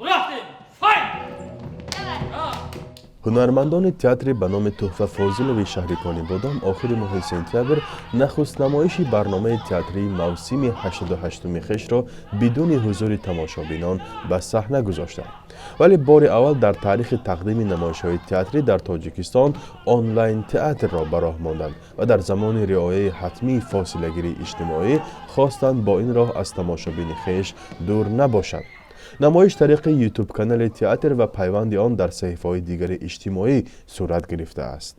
Рафтем, fight! Ҳунармандони театри ба номи Тӯҳфа Фозилови шаҳри Конибодом охири моҳи сентябр нахуст намоиши барномаи театрии мавсими 88-уми хешро бидуни ҳузури тамошобинон ба саҳна гузоштанд. Вале бори аввал дар таърихи тақдими намоишҳои театрӣ дар Тоҷикистон онлайн театрро ба роҳ монданд ва дар замони риояи ҳатмии фосилагирии иҷтимоӣ хостанд бо ин роҳ аз тамошобини хеш дур набошанд. Намоиш тариқи ютуб-канали театр ва пайванди он дар саҳифаҳои дигари иҷтимоӣ сурат гирифтааст.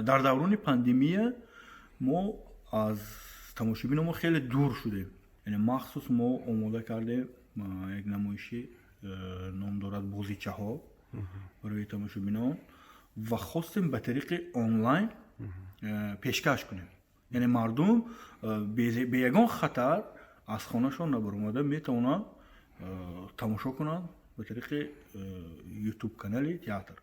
Дар даврони пандемия мо аз тамошобино мо хеле дур шудем. Яъне махсус мо омода кардем як намоиши, ном дорад «Бозичаҳо», барои тамошобинон ва хостем ба тариқи онлайн пешкаш кунем. Яъне мардум бе ягон хатар аз хонашон набаромада метавонанд тамошо кунанд ба тариқи ютуб канали театр.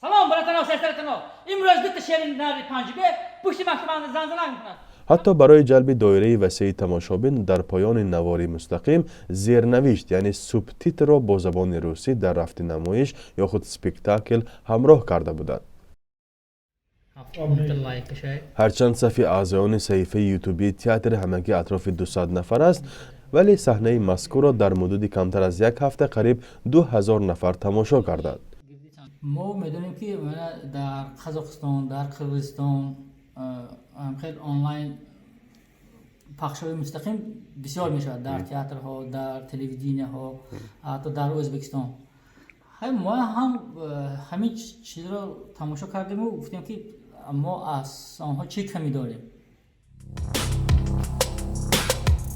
Салом, братано, сестратано! Имрӯз дута шери нари панҷбе пушти мактабанда занзанак мекунад. Ҳатто барои ҷалби доираи васеи тамошобин дар поёни навори мустақим зернавишт, яъне субтитрро бо забони русӣ дар рафти намоиш ё худ спектакл ҳамроҳ карда буданд. Ҳарчанд сафи аъзоёни саҳифаи ютубии театр ҳамагӣ атрофи 200 нафар аст, вале саҳнаи мазкурро дар муддати камтар аз як ҳафта қариб 2000 нафар тамошо карданд. Мо медонем, ки дар Қазоқистон, дар Қирғизистон хел онлайн пахшҳои мустақим бисёр мешавад дар театрҳо, дар телевиденияҳо, ҳатто дар Ӯзбекистон. Мо ҳам ҳамин чизро тамошо кардему гуфтем, ки мо аз онҳо чӣ камӣ дорем.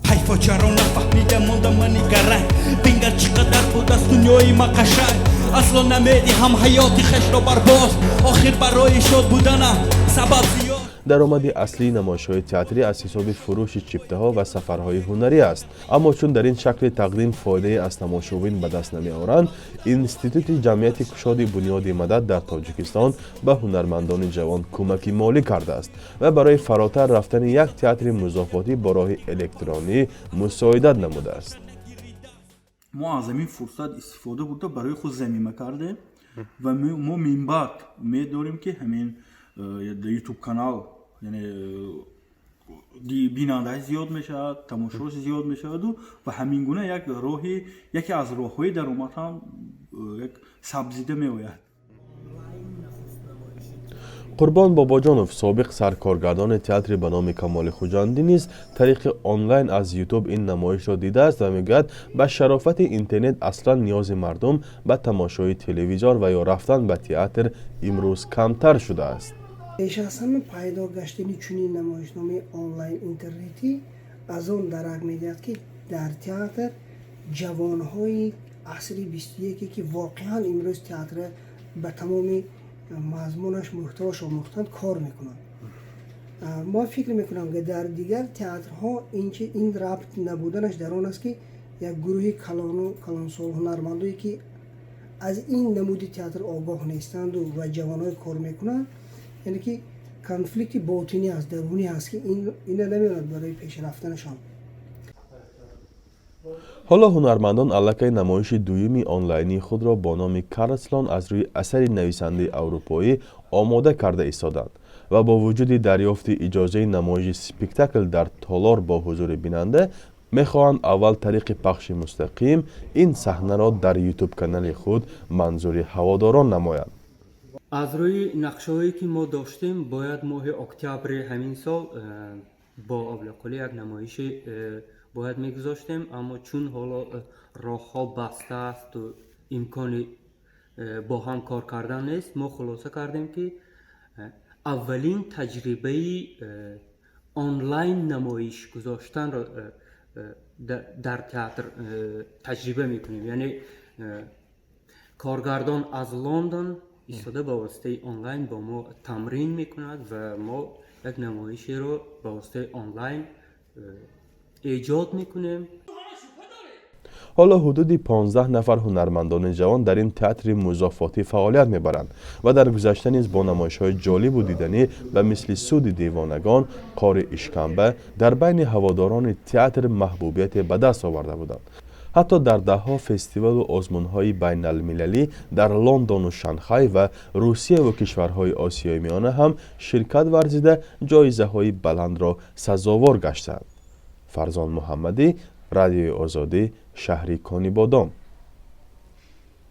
Ҳайфо, чаро нафаҳмида мондам мани гаранг? Бингар, чӣ қадар будаст дунёи ма қашанг. Асло намедиҳам ҳаёти хешро барбоз, охир барои шод буданам сабаб зиёд. Даромади аслии намоишҳои театрӣ аз ҳисоби фурӯши чиптаҳо ва сафарҳои ҳунарӣ аст. Аммо чун дар ин шакли тақдим фоидае аз тамошобин ба даст намеоранд, Институти ҷамъияти кушоди Бунёди Мадад дар Тоҷикистон ба ҳунармандони ҷавон кӯмаки молӣ кардааст ва барои фаротар рафтани як театри музофотӣ бо роҳи электронӣ мусоидат намудааст. Мо аз ҳамин фурсат истифода бурда, барои худ замима кардем ва мо минбаъд умед дорем, ки ҳамин ютуб канал, яъне бинандааш зиёд мешавад, тамошош зиёд мешаваду ва ҳамин гуна як роҳи, яке аз роҳҳои даромад ҳам як сабзида меояд. Қурбон Бобоҷонов, собиқ саркоргардони театри ба номи Камоли Хуҷандӣ, низ тариқи онлайн аз ютуб ин намоишро дидааст ва мегӯяд, ба шарофати интернет аслан ниёзи мардум ба тамошои телевизор ва ё рафтан ба театр имрӯз камтар шудааст. Пеш аз ҳама, пайдо гаштани чунин намоишномаи онлайн интернетӣ аз он дарак медиҳад, ки дар театр ҷавонҳои асри 21-е, ки воқеан имрӯз театра ба тамоми мазмунаш, мӯҳтавош омӯхтанд, кор мекунанд. Мо фикр мекунам, ки дар дигар театрҳо ин рабт набуданаш дар он аст, ки як гурӯҳи калону калонсол ҳунармандое, ки аз ин намуди театр огоҳ нестанду ва ҷавонҳое кор мекунанд, яъне ки конфликти ботинӣ аст, дарунӣ аст, ки ина намеонад барои пешрафтанашон. Ҳоло ҳунармандон аллакай намоиши дуюми онлайнии худро бо номи «Карлсон» аз рӯи асари нависандаи аврупоӣ омода карда истоданд ва бо вуҷуди дарёфти иҷозаи намоиши спектакл дар толор бо ҳузури бинанда, мехоҳанд аввал тариқи пахши мустақим ин саҳнаро дар ютуб-канали худ манзури ҳаводорон намоянд. Аз рӯи нақшаҳое, ки мо доштем, бояд моҳи октябри ҳамин сол бо Облиқулӣ як намоиши бояд мегузоштем, аммо чун ҳоло роҳҳо баста асту имкони бо ҳам кор кардан нест, мо хулоса кардем, ки аввалин таҷрибаи онлайн намоиш гузоштанро дар театр таҷриба мекунем. Яъне коргардон аз Лондон истода ба воситаи онлайн бо мо тамрин мекунад ва мо як намоишеро ба воситаи онлайн эҷод мекунем. Ҳоло ҳудуди 15 нафар ҳунармандони ҷавон дар ин театри музофотӣ фаъолият мебаранд ва дар гузашта низ бо намоишҳои ҷолибу диданӣ ба мисли «Суди девонагон», «Қори ишкамба» дар байни ҳаводорони театр маҳбубияте ба даст оварда буданд. Ҳатто дар даҳҳо фестивалу озмунҳои байналмилалӣ дар Лондону Шанхай ва Русияву кишварҳои Осиёи Миёна ҳам ширкат варзида, ҷоизаҳои баландро сазовор гаштанд. Фарзон Муҳаммадӣ, Радиои Озодӣ, шаҳри Конибодом.